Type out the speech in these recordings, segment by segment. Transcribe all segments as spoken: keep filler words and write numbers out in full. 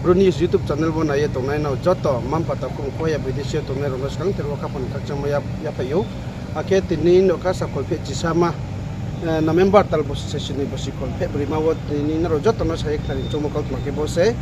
Bru News YouTube channel wo nai ye tongnai nrao joto mma-mpha, takhu mkhu, haya bidesi yo tongnai rao no skangther wo khaphang khakchangmo ya, yaphai ou. Akhe tini nokha sa kholpheh chisama, eh, November tal bosi saisi ni bosi kholpheh broima wo tini nrao joto no sa ye khnari choungmo kautma khe bo se.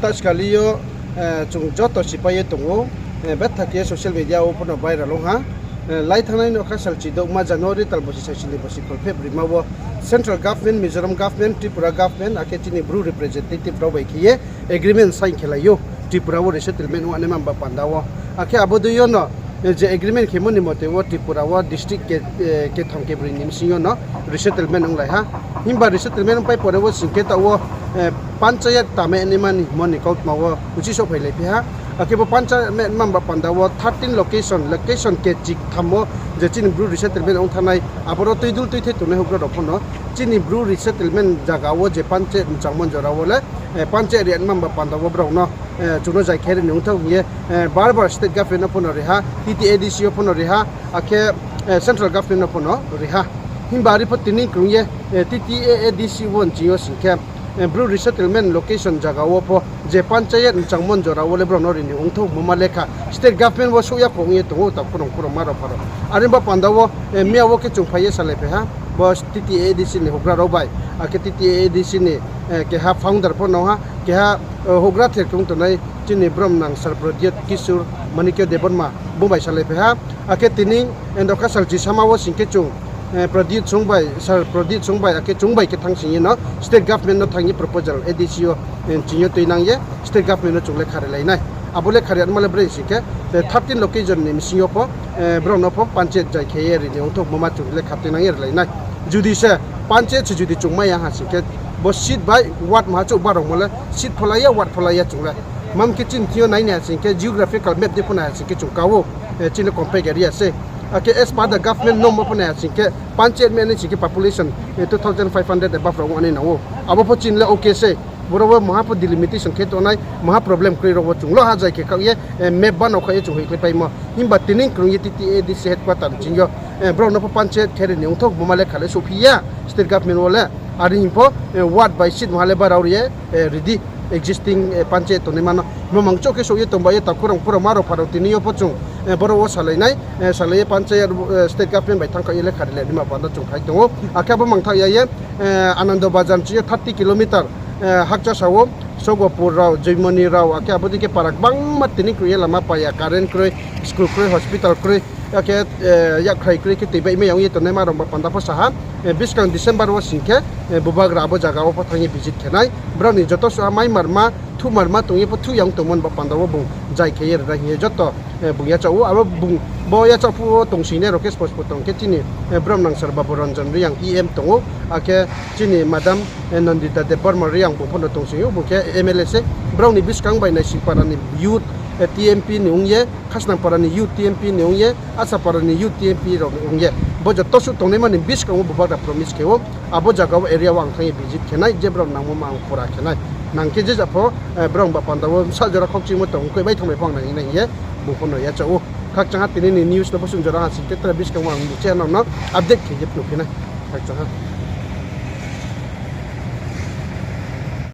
Taskali yo, eh, chung joto sipai ye tong ou, eh, betha khe social media wo pho no viral ong ha. Eh, lai thanngnai nokha sal chidouhma January tal bosi saisi ni bosi kholpheh broima wo central government, Mizoram government, Tripura government, akhe chini Bru representative rao bai khe ye agreement sign khelai ou, Tripura wo resettlement ong anaima ba panda wo. Akhe abo dei yo no, eh, je agreement khemo ni mote wo Tripura wo district ke, eh, ketham kebroi ni bsing yo no resettlement onglai ha. Himba resettlement ongpai pore wo sing khe taoh wo, eh, panchayat tama naima ni hingmo ni kautma wo uchih souhphailai phi ha. Akhe bo panchayat ma ba panda wo thirteen location, location kechiktham wo je chini Bru resettlement ong thanngnai, aboro tuidul tuithai tongnai houhgra rao pho no chini Bru resettlement zaga wo je panchayat mchangmo jora wo le, eh, panchayat ri anaima ba panda wo brao no, eh, chung no jai khe ri ni ongthou hing ye, eh, bar bar state government no pho no ri ha, T T A D C yo pho no ri ha, akhe, eh, central government no pho no ri ha. Himba ari pho tini krung ye, eh, T T A A D C wo nching yo sing khe, eh, Bru resettlement location zaga wo pho je panchayat mchangmo jora wo le brao no ri ni ongthou hingmo ma lekha state government wo souh ya kho ong ye tong ou, takhu rao, khurao, ma rao, pha rao. Are ba panda wo, eh, miya wo khe chung phai ye salaiphai ha bo T T A A D C ni houhgra rao bai, akhe T T A A D C ni, eh, keha founder pho no ha, keha, eh, houhgra ther krung tongnai chini bromnang Sir Pradyot Kishore Manikya Debbarma bung bai salaiphai ha. Akhe tini, eh, nokha sal chisama wo sing khe chung, eh, Pradyot song bai, Sir Pradyot song bai, akhe chung bai khe thanngsing ye no state government no thanng ye proposal A D C yo, eh, ching yo tuinang ye state government no chung lekha rilai nai. Abo lekha ri anma le brei sing khe, eh, thirteen location ni bsing yo pho, eh, brao no pho panchayat jai khe ye ri ni ongthou hingmo ma chung lekha tuinang ye rilai nai. Judi se panchayat se judi chung mai ya ha sing khe, bo seat bai ward maha chouh barongmo le seat pho la ya, ward pho la ya chung le. Mam khe chini thing yo nai nai ha sing khe, geographical map dei pho nai ha sing khe chung ka ou, eh, chini compact area se. Akhe as per the government norm wo pho nai ha sing khe, panchayat ma nai sing khe population, eh, two thousand five hundred above rao ong nai nang ou. Abo pho chini le okay se. Boro wo maha pho delimitation khe tongnai, maha problem kroi rao wo chung lo ha jai khe khaoh ye, eh, map banao khaoh ye chung hoihkhlai paimo. Himba tini krung ye T T A D C headquarter ching yo, eh, brao no pho panchayat khe ri ni ongthou hingmo ma lekha le souhphi ya state government wo le. Are hing pho, eh, ward bai seat maha le barao ri ye, eh, ri di existing, eh, panchayat tongnaima no. Bo mang chouh khe souh ye tong ba ye takhu rao, khurao, ma rao, pha rao, tini yo pho chung, eh, boro wo salai nai, eh, salai ye panchayat, eh, state government bai thanng khaoh ye lekha rilai naima panda chung phai tong ou. Akhe abo mang thaoh ya ye, eh, Anando Bazar ching yo thirty kilometer, eh, Hakchasa wo, Sogopur rao, Joimoni rao, akhe abo dei khe para gbangma tini krung ye lama pai ya, current kroi, school kroi, hospital kroi, akhe, eh, yakkhrai kroi khe tui baihmai ya ong ye tongnaima rao ba panda pho sa ha, eh, buskang December wo sing khe, eh, bubagra abo zaga wo pho thanng ye visit khe nai. Brao ni joto suh ha maimarma, thuhmarma tong ye pho thuh ya ong tongmo ni ba panda wo bung jai khe ye ri nai hing ye joto, eh, bung yachaoh ou. Abo bung bo yachaoh phuh wo tongsinai rao khe spos pho tong khe chini, eh, bromnang Sir Babu Ranjan Reang E M tong ou, akhe chini madam, eh, Nandita Debbarma Reang bung pho no tongsing ou, bung khe M L A se. Brao ni buskang bai Naisingpara ni youth, eh, T M P ni ong ye, Khasnangpara ni youth T M P ni ong ye, Asapara ni youth T M P rao ni ong ye, bo joto suh tongnaima ni buskang wo bubagra promise khe ou, abo zaga wo area wo ang thanng ye visit khe nai, je brao nangmo ma ang pura khe nai. Nang khe je ja pho, eh, brao ba panda wo bsa jora khokchingmo tong khe bai thanng bai pho ang nai nai hing ye, bung pho no yachaoh ou. Khakchang ha tini ni news no bo sung jora ha sing khe tre buskang wo ang buche nrao no update khe ye phnuh phi nai. Khakchang ha.